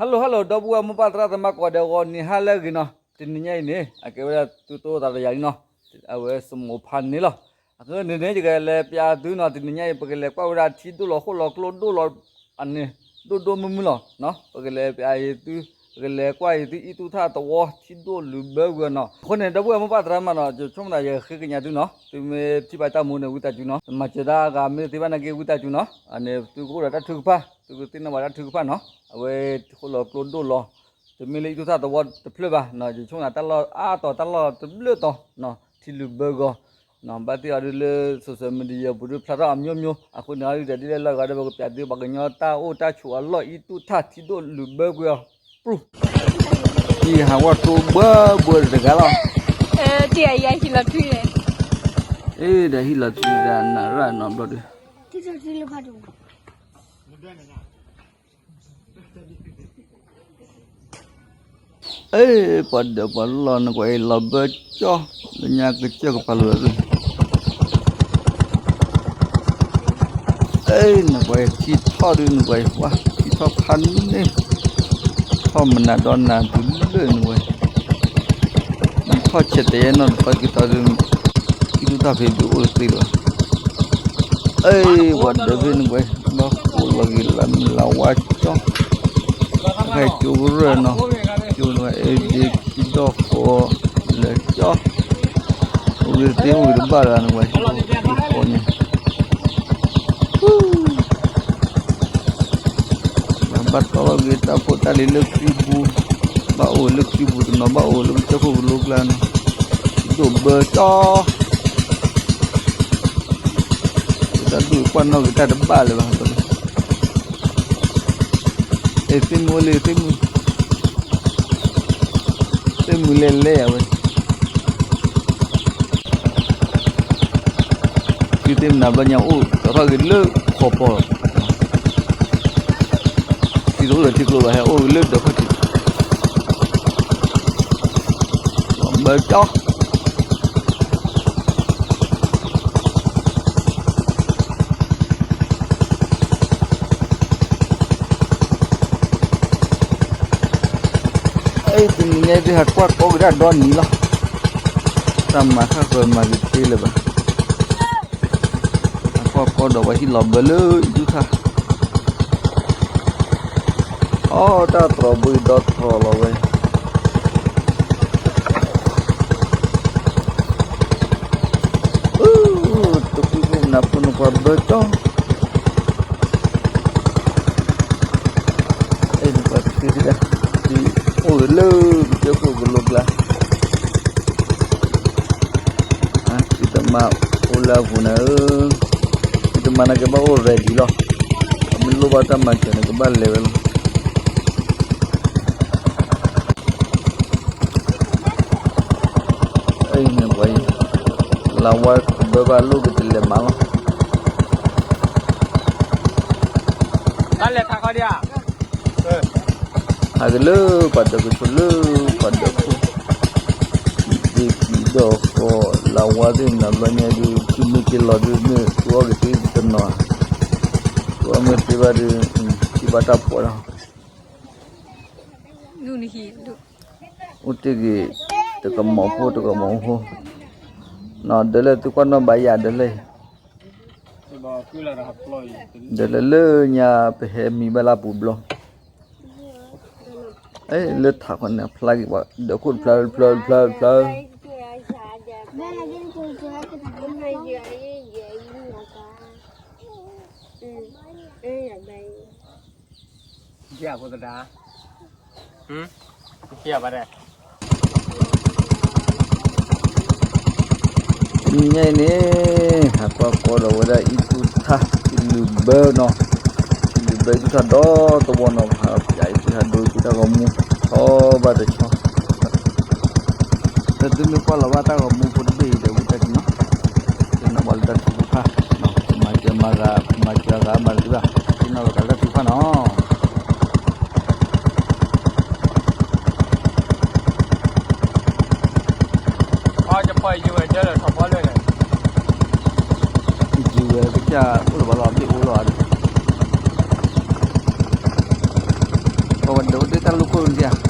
Hello hello ဒီပုၢ်ဝဲၢ်မိၢ်ပၢ်သရၣ်သမါကိးဂၤဒဲး ဂီၤနံၤဟါလၢအဂ့ၤနီၤ, တနံၤညါအံၤန့ၣ် အကဲဝဲဒၣ်သုတအိၣ်သးတယၤလံနီၤ, အဝဲစမိၣ်ဖးန့ၣ်လီၤ. အဃိန့ၣ်န့ၣ် ယကလဲၤပျးသုနီၤ, တနံၤညါအံၤ ပကလဲၤကွၢ်ဝဲဒၣ်ထံဒိၣ်လီၤဃိၣ်လီၤကျိဒိၣ်လီၤ အန့ၣ် ဒိၣ်ဒိၣ်မုၢ်မုၢ်လီၤ. ပကလဲၤပျးအံၤသု, ပကလဲၤကွၢ်အံၤသုအံၣ်သူၣ်ထၣ်သဝီ ထံဒိၣ်လုာ်ဘၢကွံာ်အီၤနီၤ. အဃိန့ၣ် ဒီပုၢ်ဝဲၢ်မိၢ်ပၢ်သရၣ်သမါနီၤ, ယဆိကမိၣ်သးယဃ့ကညးသုနီၤ, သုမ့ၢ်ထံၣ်ဘၣ်တၢ်မူန့ၣ် ဝံသးစူၤနီၤ, မၤစၢၤတၢ်အဂၤမ့ၢ်သ့ဘၣ်နာ်က့ ဝံသးစူၤနီၤ, အန့ၣ်သုကအိၣ်ဒီးတၢ်ထုကဖၣ်, သုကသ့ၣ်နီၣ်ဘၣ်တၢ်ထုကဖၣ်နီၤ, အဝဲဃိၣ်လီၤကျိဒိၣ်လီၤ တမ့ၢ်လၢအံၣ်သူၣ်ထၣ်သဝီတဖျၢၣ်ဘၣ်, ယဆိကမိၣ်သးတၢ်လီၢ်အါတီၤတၢ်လီၢ်တဘျၢၣ်တီၤ, ထံလုာ်ဘၢဂီၤ, ဘၣ်သ့ၣ်အီၤဒ်လၢ social media ပူၤဒုးဖျါထီၣ်အမျိုးမျိုး, အဃိန့ၣ်အီၤဒ်လဲၣ်လၢအဂၤဒီး ပကပျးသုပှၤကညီတၢ်အိၣ်တၢ်ဆိးအလီၢ်အံၣ်သူၣ်ထၣ်ထံဒိၣ်လုာ်ဘၢကွံာ်အီၤ, ပူၤ, ဟံၣ်ဟးဝီထိဘၢဘၢတဂၤလီၤ, တံၢ်အယၤဟံၣ်လီၤထွံ, အ့ဒီးဟံၣ်လီၤထွံဒီးနရၣ်နီတဘျီဒီး အ့ ပှၤဒၢးပှၤလီၢ်နကွၢ်အံၤလီၤဘၢကၠီ, လၢညါကစၢၢ်ကပၤလိာ်သး, အ့ နကွၢ်အံၤထံထီၣ်ဒုး နကွၢ်အံၤ ပှၤထံထီၣ်ခါန့ၣ်, ထီၣ်မနုၤဒီးနၤတုၤလၢနကွၢ်အံၤ, နထီၣ်ဆဲးတဲယဲနီၢ်တထီၣ်က့ၤထီၣ်ဒုး, အံၣ်သူၣ်ထၣ်ဖဲဒုးအိၣ်တသ့လၢၤဘၣ်. အ့ ပှၤဒၢးဖဲန့ၣ်ကွၢ်, ဘၣ်ဃိလီၤက့ၤလၢမုၢ်လၢဝါကၠီ, တခါကၠိကရၢၢ်နီၤ, ကၠိန့ၣ် အ့ဒ့ခံဒီၣ်ဃီ, လဲၤကၠီ, အိၣ်ဂ့ၤတသ့အိၣ်ဂ့ၤတဘၣ်လၢနကွၢ်, ဃီန့ၣ်, ဘၣ်တီၢ်လီၤက့ၤတၢ်ဖိတၢ်လံၤလၢခံပူၤ, ဘၣ်အိၣ်လၢခံပူၤတနီၤ ဘၣ်အိၣ်လၢကစၢၢ်ခိၣ်ကလိကျါနီၤ, ဒိၣ်ဘၢကၠီ တၢ်ဒိၣ်ကွၢ်နီၣ်ဂ့ၤတၢ်တဘၣ်လၢၤဘၣ်, အ့သ့ၣ်မုၢ်အိၣ်လံ သ့ၣ်မုၢ်, သ့ၣ်မုၢ်လဲၤလဲၤအဝဲ, သုသ့ၣ်မနၤဘျီညါအိၣ်ဒီးထီၣ်က့ၤလၢခီပီၤ, သုတအိၣ်ဒီးထံကျိဘၣ် ဟဲအိၣ်က့ၤလၢဒီးခီၣ်ထံး, ဘၢကၠီ အ့ တနံၤညါအံၤ သုဟးကွၢ်ကီကဒါဒီနံၤလီၤ, တၢ်မၤခါဃၢၤမၤက့ၤတသ့လၢၤဘၣ်, ဟးကွၢ်ကီဒီးပှၤဟံၣ်လီၤဘၢလၢအံၣ်သူၣ်ထၣ်, အီ တၢ်တြီၤဘှံးဒီထီၣ်လီၤဝဲ တဃုဖိမနုၤဖိနကွၢ်ဘၢကၠီ, အဲနကွၢ်သုသဒၣ်, သုအိၣ်ဂ့ၤလၢကစၢၢ်ခိၣ်ကလိကျါ, သုတမၤအိၣ်လၢအပူၤနၤဧၢ, သုတမၤနၤကဘၣ်အိၣ် ready လီၤ, အမ့ၢ်လိၣ်ဘၣ်တၢ်မၤစၢၤန့ၣ် ကဘၣ်လဲၤဝဲလီၤ. အံၤန့ၣ်ပှၤအံၤ, လၢဝါကဘၢဘၣ်လိၣ်က့ၤတလဲၤမးလီၤ. တၢ်လဲၤခးခီဒံးဧါ, ဟးက့ၤလၢပှၤဒၢးကဆိးလၢပှၤဒၢးခိၣ်, ဒ့ကံဒီၣ်ဃီ, လၢဝါသ့ၣ်မနုၤဘျီညါဒုး သုမ့ၢ်က့ၤလီၤဒုးမ့ၢ်သုအီၣ်က့ၤသ့တနီၤ, သုအီၣ်မ့ၢ်သ့ဘၣ်ဒုး, ထံၣ်ဘၣ်တၢ်ဖှီၣ်လီၤ. အိၣ်တ့ၢ်ဂ့ၤ, တကမီၤဖိ တကမီၤဖိ, နီၢ်ဒၢးလဲၣ် သုကွၢ်နီၣ်ဘၣ်ယၤဒၢးလဲၣ်, ဒၢးလဲၣ်လၢညါပဟဲမံဘၣ်လၢပူၤဘျီ, လၢထးခီန့ၣ် ဖျါက့ၤပှၤဒၢးခိၣ်တဖျါတဖျါတဖျါတဖျါ တနံၤညါအံၤန့ၣ် ဟးကွၢ်ကီဒီးဝဲဒၣ်အံၣ်သူၣ်ထၣ် ထံလုာ်ဘၢနီၤ, ထံလုာ်ဘၢအံၣ်သူၣ်ထၣ်ဒီသဝီနီၤ, ဟးပျးအံၣ်သူၣ်ထၣ်ဒိအံၣ်သူၣ်ထၣ်ဂီၤမူ ဆီဘၣ်တဆီ ဒီးသုမ့ၢ်ကွၢ်လီၤဘၣ်တၢ်ဂီၤမူဖိတဘ့ၣ်အံၤဒီး ဝံသးစူၤနီၤ, သ့ၣ်နီၣ်ဘၣ်လၢတၢ်ထုကဖၣ်, မၤစၢၤမၤဂၤ မၤစၢၤဂၤမၤတသ့ဘၣ်, သ့ၣ်နီၣ်ဘၣ်ကလၢတၢ်ထုကဖၣ်နီၤ. ယဝဲကစၢ်အိၣ်လၢၤဘၣ်လီၤ အဘ့ၣ်အိၣ်လီၤဒီး ပှၤဝဲဒၢး ဒ်တၢ်လူၢ်ခိၣ်န့ၣ်ဧါ,